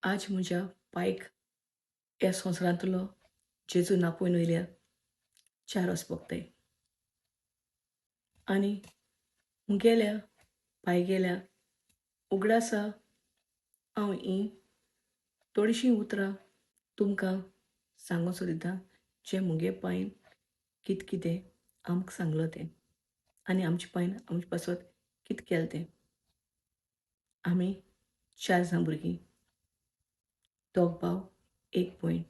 आज म्हज्या पायक ह्या संवसारांतलो जेजू नापोवन वयल्या 4 वर्स भोगताय आनी मुगेल्या पायगेल्या उगडासा हांव हीं थोडीशीं उतरां तुमकां सांगूंक सोदिता, जें मुगे पायन कित कितें आमकां सांगलो तें आनी आमच्या पायन आमचे पासत कित केलें तें. आमी 4 जाण भुरगीं, 2 भाव 1 भयण.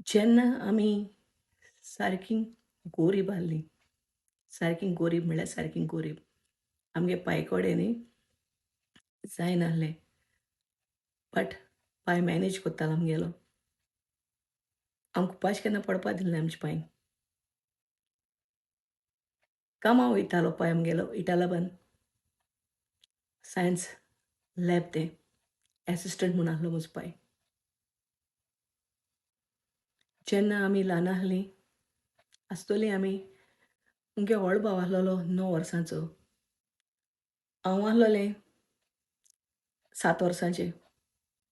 जेन्ना आमी सारकी गोरीब आहलीं, सारकी गोरीब म्हणल्यार सारकी गोरीब, आमगे पाय कडेन न्ही जायनासलें, बट पाय मॅनेज करतालो आमगेलो. आमकां उपाश केन्ना पडपा दिलें आमच्या पायन. कामां वयतालो पाय आमगेलो इटालाबान, सायन्स लॅब तें एसिस्टंट म्हूण आहलो म्हजो पाय. जेन्ना आमी ल्हान आहलीं आसतलीं आमी, मुगे व्हड भाव आहलोलो 9 वर्सांचो, हांव आहलोलें 7 वर्सांचें,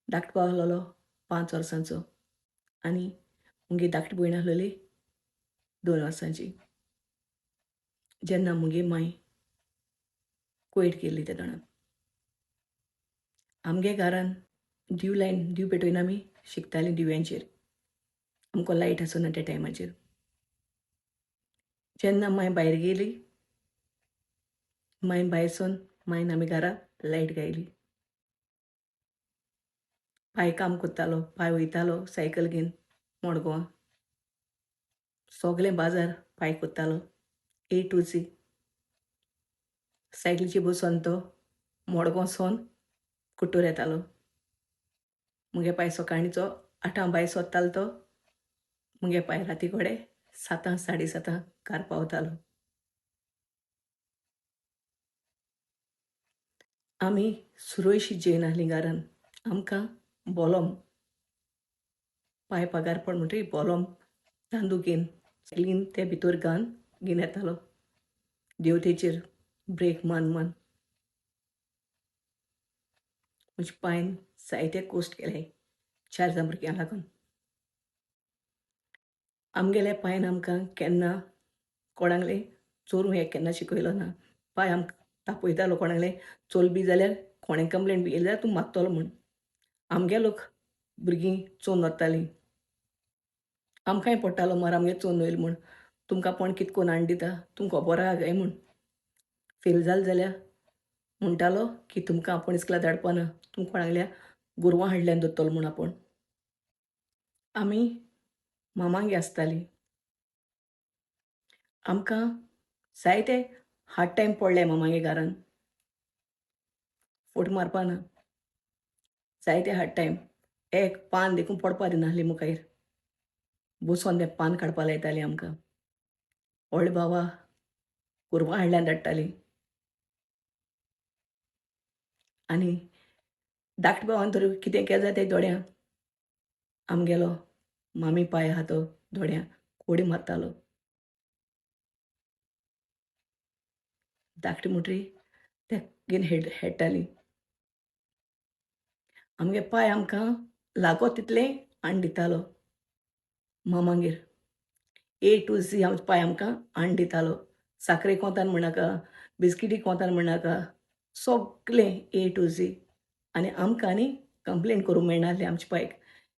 धाकटो भाव आहलोलो 5 वर्सांचो आनी मुगे धाकटी भयण आहलोली 2 वर्सांची. जेन्ना मुगे मांय कोयट केल्ली त्या दणान आमगे घरान दिव लायन दिव पेटोवन आमी शिकतालीं दिव्यांचेर, आमकां लायट आसना त्या टायमाचेर. जेन्ना मांय भायर गेली, मांय भायर सोन मांयन आमी घरा लायट घायली. पाय काम करतालो, पाय वयतालो सायकल घेवन मडगांवां, सगलें बाजार पाय करतालो ए टू झी. सायकलीचेर बसून तो मडगांव सोन कुट्टूर येतालो. मुगे पाय सकाळींचो 8 भायर सोदतालो तो, मुगे पाय राती कडेन 7 साडे 7 घरा पावतालो. आमी सुरयशी जेयनासलीं घरान, आमकां बोलोम पाय पगार पड म्हणटकीर बोलोम तांदूळ घेवन सायकलीन ते भितर घालून घेवन येतालो देवतेचेर ब्रेक मान मान. म्हज्या पायन जायते कोश्ट केले 4 जाण भुरग्यां लागून. आमगेल्या पायन आमकां केन्ना कोणागले चोरूं हें केन्ना शिकयलो ना. पाय आमकां तापयतालो कोणागले चोल बी जाल्यार कोणें कंप्लेन बी केली जाल्यार तूं मारतलो म्हूण. आमगे लोक भुरगीं चोवन वतालीं, आमकांय पडटालो मार आमगे चोवन वयलो म्हूण, तुमकां कोण कित कोन्न हाडून दिता तुमकां खबर आहा काय म्हूण. फेल जालें जाल्यार म्हणटालो की तुमकां आपूण इस्कुला धाडपा ना, तुमकां कोणागल्या गोरवां हाडल्यान दवरतलो म्हूण आपूण. आमी मामागे आसतालीं, आमकां जायते हार्ड टायम पडले मामागे घरान, फोट मारपा ना, जायते हार्ड टायम. एक पान देखून पडपा दिनासली मुखार, बसून तें पान काडपा लायतालीं आमकां. व्हडले भावा गोरवां हाडल्यान धाडटालीं आनी धाकट्या भावान तर कितें केलें जाल्यार तें दोड्यां आमगेलो मामी पाय आहा तो दोड्यां कोडी मारतालो. धाकटी मोटी ते घेवन हेडटालीं. आमगे पाय आमकां लागो तितलें हाडून दितालो मामागेर, ए टू झी आमचो पाय आमकां हाडून दितालो. साकरे कोंतान म्हणनाका, बिस्किटी कोंतान म्हणनाका, सगलें ए टू झी. आनी आमकां न्ही कंप्लेन करूंक मेळनासलें आमच्या पायक.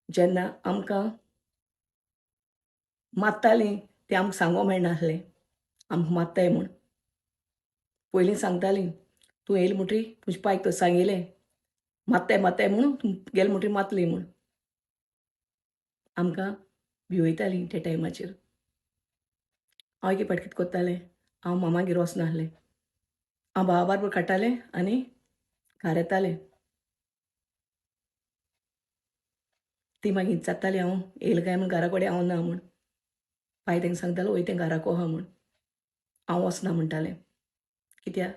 जेन्ना आमकां मारतालीं तें आमकां सांगूंक मेळनासलें आमकां मारताय म्हूण. पयलीं सांगतालीं तूं येयली म्हणटरी तुज्या पायक तो सांगिलें मारताय मारताय म्हूण, तूं गेले म्हणटरी मारतली म्हूण. आमकां भिवयतालीं त्या टायमाचेर. हांव एके फावट कितें करतालें, हांव मामागेर वचनासलें, हांव भावा बारबर काडटालें आनी घरा येतालें. ती मागीर विचारताली हांव येयलें काय म्हूण घरा कडेन हांव ना म्हूण. पाय तांकां सांगतालो वय तें घराको आहा म्हूण, हांव वचना म्हणटालें. कित्याक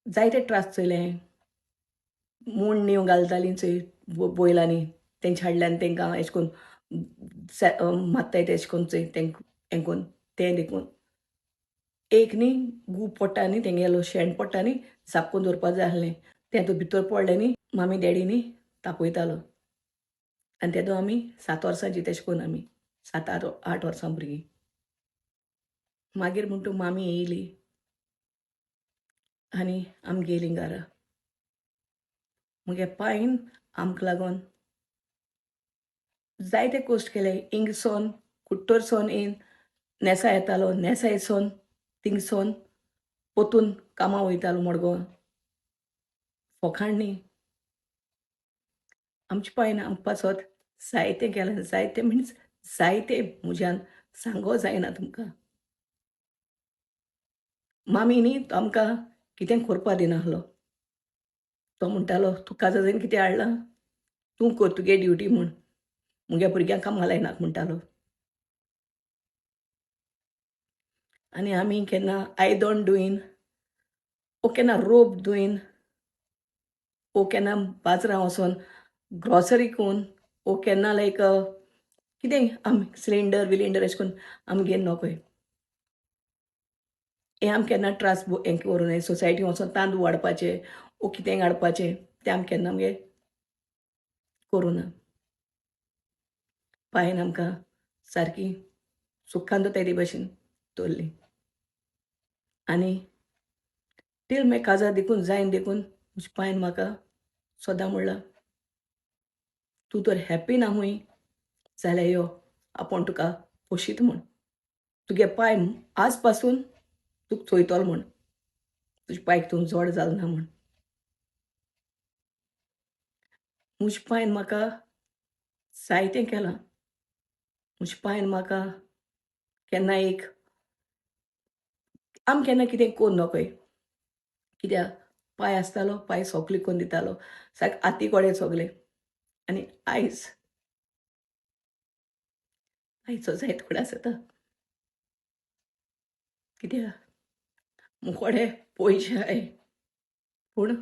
जायते त्रास चोयले, मूण नीव घालतालीं चोय बोयलांनी, तेंच्या हाडल्यान तांकां एशें कोन्न मात्ताय ते एशें कोन्न चोय तेंक हें कोन्न तें देखून एक न्ही गू पडटा न्ही तेंगेलो शेण पडटा न्ही साफ करून दवरपा जाय आसलें. तें तूं भितर पडलें न्ही मामी डॅडीनी तापयतालो. आनी तेदो आमी 7 वर्सांची तेशें करून आमी 7 8 वर्सां भुरगीं. मागीर म्हण तूं मामी येयली आनी आमी गेलीं घरा. मुगे पायन आमकां लागून जायते कश्ट केले. हिंगसोन कुट्टोरसोन येवन नेसा येतालो, नेसा येसोन थिंगसोन पोतून कामां वयतालो मडगांव फोखाण न्ही. आमच्या पायन आमकां पासत जायतें केलें, जायतें मिन्स जायतें म्हज्यान सांगो जायना तुमकां. मामी न्ही तो आमकां कितें करपा दिनासलो. तो म्हणटालो तूं काजान कितें हाडलां तूं कर तुगे ड्युटी म्हूण, मुगे भुरग्यांक कामां लायनाक म्हणटालो. आनी आमी केन्ना आयदन धुयन ओ केन्ना रोप धुयन ओ केन्ना बाजारां वचोन ग्रॉसरी करून ओ केन्ना लायक कितें आमी सिलिंडर विलिंडर अशें करून आमगेर नोकोय. हें आमी केन्ना त्रास हें करूं नये. सोसायटी वचोन तांदूळ वाडपाचें ओ कितें हाडपाचें तें आमी केन्ना आमगे करूं ना. पायन आमकां सारकी सुखान तेदी भशेन दवरली. आनी टील मागीर काजार देखून जायन देखून म्हज्या पायन म्हाका सदां म्हणलां तूं तर हॅप्पी ना हूंय जाल्यार यो आपूण तुका पोशीत म्हूण, तुगे पाय आज पासून तुका चोयतलो म्हूण, तुज्या पायक तूं जोड जाल ना म्हूण. म्हज्या पायन म्हाका जायतें केलां. म्हज्या पायन म्हाका केन्ना एक आमी केन्ना कितें करून नोकोय, कित्याक पाय आसतालो पाय सोगलें करून दितालो सारकें आती कोडे सोगलें. आनी आयज आयचो जायत उगडास येता कित्याक मुकोडे पयशे आय पूण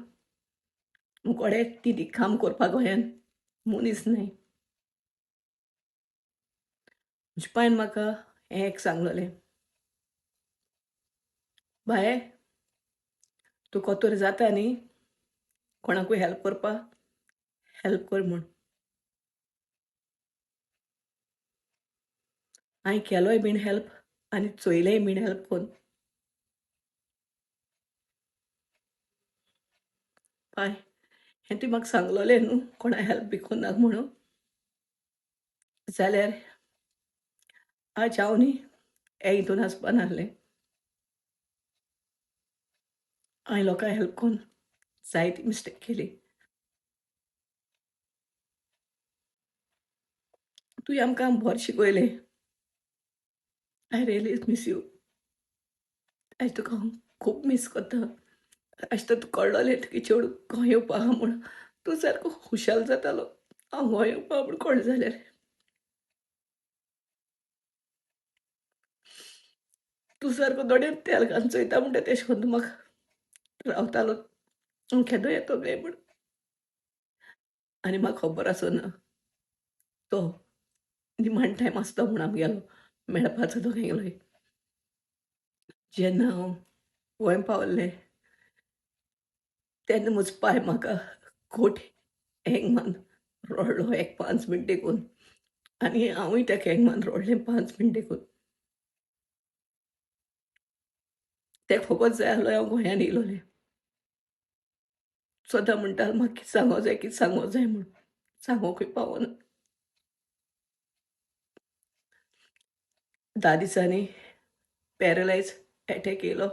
मुकोडे ती काम करपाक गोंयान मनीस न्हय. म्हज्या पायन म्हाका हें एक सांगलेलें, बाये तूं कोतोर जाता न्ही कोणाकूय हेल्प करपाक हेल्प कर म्हूण. हांवें केलोय बीन हेल्प आनी चोयलेंय बीन हेल्प करून. पाय हें तुवें म्हाका सांगलोलें न्हू कोणा हेल्प बी कोन्नाक म्हणून, जाल्यार आज हांव न्ही हे हितून आसपा नासलें. हांवें लोकांक हेल्प करून जायती मिस्टेक केली. तुवें आमकां बरें शिकयलें. I really miss you. आयज तुका हांव खूब मीस करता. आयज तर तुका कळ्ळोलें तुगे चेडूं गोंय येवपा आहा म्हूण तूं सारको खुशाल जातालो हांव गोंय येवपा म्हूण कळ्ळें जाल्यार. तूं सारको दोड्यान तेल घालून चोयता म्हणटा तेशें करून तूं म्हाका रावतालो हांव केदो येतो काय म्हूण. आनी म्हाका खबर आसना तो निमाण टायम आसता म्हूण आमगेलो मेळपाचो दोगांयलोय. जेन्ना हांव गोंय पावलें तेन्ना म्हजो पाय म्हाका खोट हेंग मान रडलो एक 5 मिनट देखून आनी हांवूय तेका हेंग मान रडलें 5 मिनट देखून. तेका फकत जाय आसलो हांव गोंयान येयलोलें. सदां म्हणटालो म्हाका कितें सांगो जाय कितें सांगो जाय म्हूण, सांगोकूय पावना. 10 दिसांनी पॅरलायज एटॅक येयलो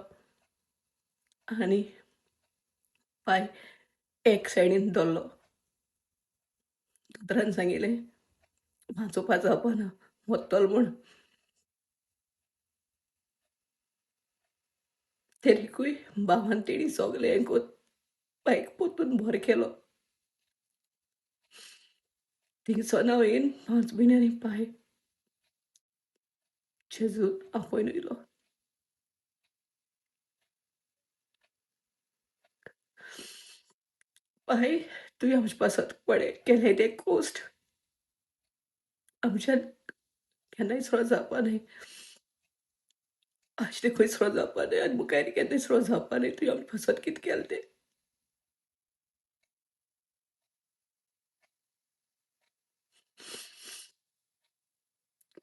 आनी पांय एक सायडीन धरलो. दोतोरान सांगिल्लें वांचोवपा जावपा ना वतलो म्हूण. तरीकूय भावान तेणी सगलें हें करून बायक परतून बरो केलो. थिंगसोन हांव येवन 5 म्हयन्यांनी पांय जेजून आपोवन येयलो. पाय तुवें आमचे पासत बरें केलें तें कोस्ट आमच्यान केन्नाय सुरो जावपा न्हय. आज ते खंय सुरो जावपा न्हय आनी मुखार केन्नाय सुरो जावपा न्हय. तुवें आमचे पासत कितें केलें तें.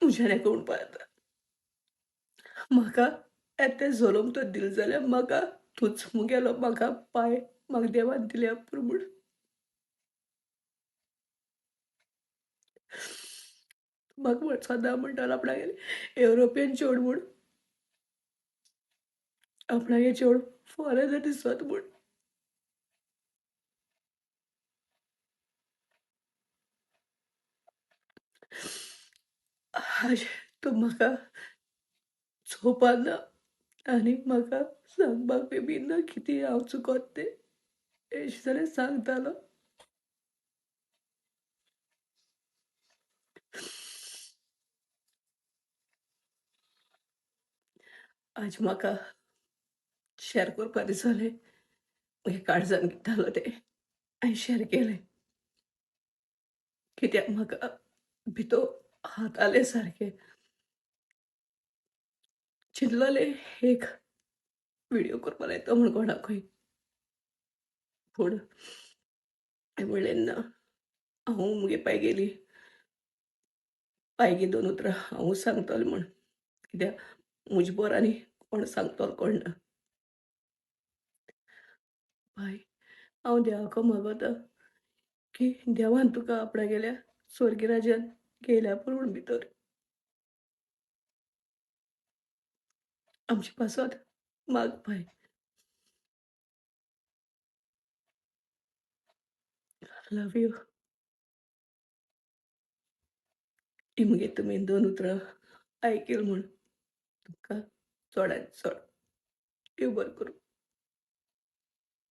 म्हज्यान हें म्हणपा जाता. म्हाका येतें जल्म तो दिल जाल्यार म्हाका तूंच मुगेलो म्हाका पाय म्हाका देवान दिल्या पुरो म्हूण. म्हाका म्हण सदां म्हणटालो आपणागेले युरोपियन चेडूं म्हूण, आपणागे चेडूं फॉरेनर दिसत म्हूण. आज तूं म्हाका चोवपा ना आनी म्हाका सांगपाक बी ना कितें हांव चुकोत तें, अशें जाल्यार सांगतालो. आज म्हाका शेअर करपा दिसलें, म्हज्या काळजान कितें जालो तें हांवें शेअर केलें. कित्याक म्हाका भितर हातालें सारकें चिंतलेलें एक व्हिडियो करपा लायता म्हूण कोणाकूय, पूण हांवें म्हणलें ना, हांव मुगे पाय गेली पायगे दोन उतरां हांवूच सांगतलें म्हूण, कित्याक म्हजे बरो आनी कोण सांगतलो कोण ना. बाय हांव देवाक मागोता की देवान तुका आपणागेल्या स्वर्गी राज्यान घेयल्या पुरो म्हूण भितर. आमचे पासत माग बाय. Love you. ही मुगे तुमी दोन उतरां आयकील म्हूण तुमकां चडांत चड देव बरें करूं.